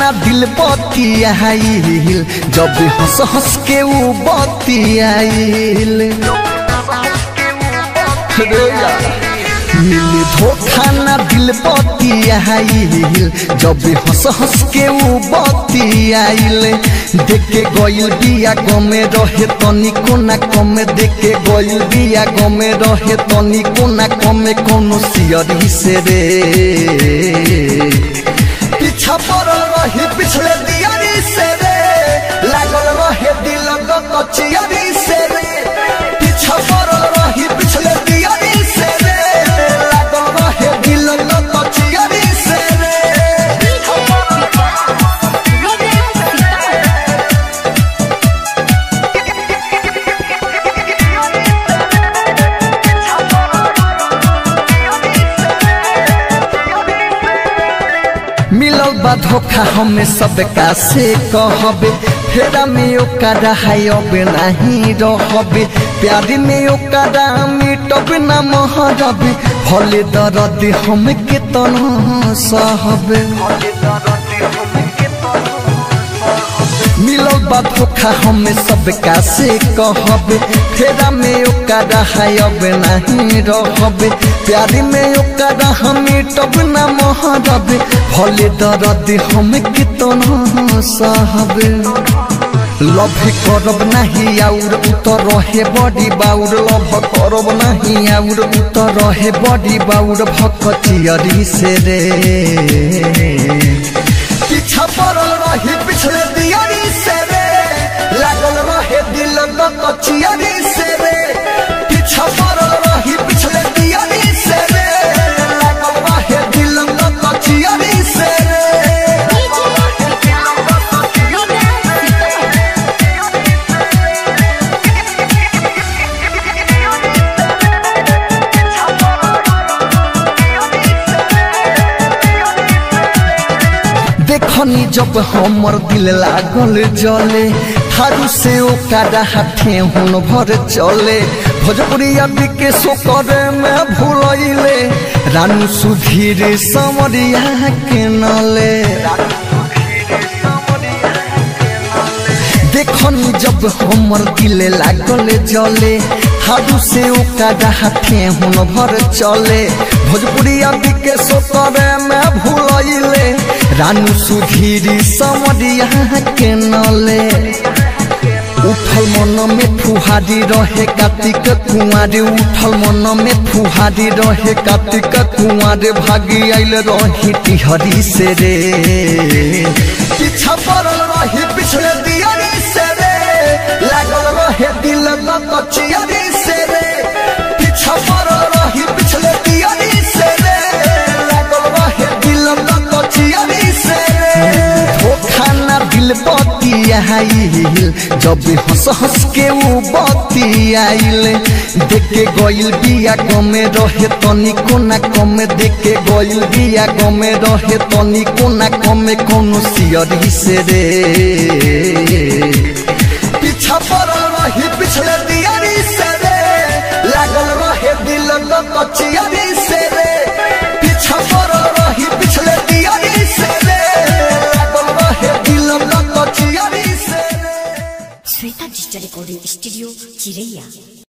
ना दिल बतियाइल जब हंस हंस के ऊ बतियाइल। मिली धोखा ना दिल बतियाइल जब हंस हंस के ऊ बतियाइल। देखे गइल बिया गमे रहे तनिको ना कमे, देखे गइल बिया गमे रहे तनिको ना कमे, कोनो सियरी से रे पीछा पड़ल रही पिछले दियारी से रे, लागल रहे दिल कचियरी से रे। पीछा पड़ल रही पिछले दियारी से रे, लागल रहे दिल कचियरी से रे। मिलल बा धोखा हमें सबका से कहबे, फेरा में ओकरा है अब नहीं रहबे, प्यार में ओकरा मिटब ना महरबे, भले दर्द हम केतना सहबे। मिलल बा धोखा हमें सबका से कहबे, फेरा में ओकरा है अब नहीं रहबे, प्यार में ओकरा हम मिटब ना महरबे, भले दर्द हम केतना सहबे। लभ करब नहीं आउर उतर रहे बड़ी बाउर, लभ करब नहीं आउर उतर रहे बड़ी बाउर, भकचियरी से रे पीछा पड़ल रही पिछले दियारी से रे, लागल रहे दिल कचियरी से रे। पीछा पड़ल रही पिछले दियारी से रे, लागल रहे दिल कचियरी से रे। देखनी जब हमर दिल लागल जले, थारू से ओकरा हाथे हुन भर चले, भोजपुरिया के सोकर में भूलैले, रानू सुधीर समरिया के नले। देखनी जब हमर दिल लागल जले, थारू से ओकरा हाथे हुन भर चले, भोजपुरिया के सोकर में भूलैले, रानू सुधीर समरिया के नले। उठल मन में फुहारी रहे कार्तिक कुंवारे, उठल मन में फुहारी रहे कार्तिक कुंवारे, भागी आइल रही टिहरी से रे पीछा पड़ल रही पिछले दियारी से रे, लागल रहे दिल कचियरी से रे। पीछा पड़ल रही पिछले दियारी से रे, लागल रहे दिल कचियरी से रे। धोखा ना दिल बतियाइल जब हंस हंस के ऊ बतियाइल। देखे गइल बिया गमे रहे तनिको ना कमे, देखे गइल बिया गमे रहे तनिको ना कमे, कोनो सियरी से रे पीछा पड़ल रही पिछले दियारी से रे, लागल रहे दिल कचियरी से रे। पीछा पड़ल रही पिछले दियारी से रे, लागल रहे दिल कचियरी से रे। Shweta digital recording studio Chiraiya.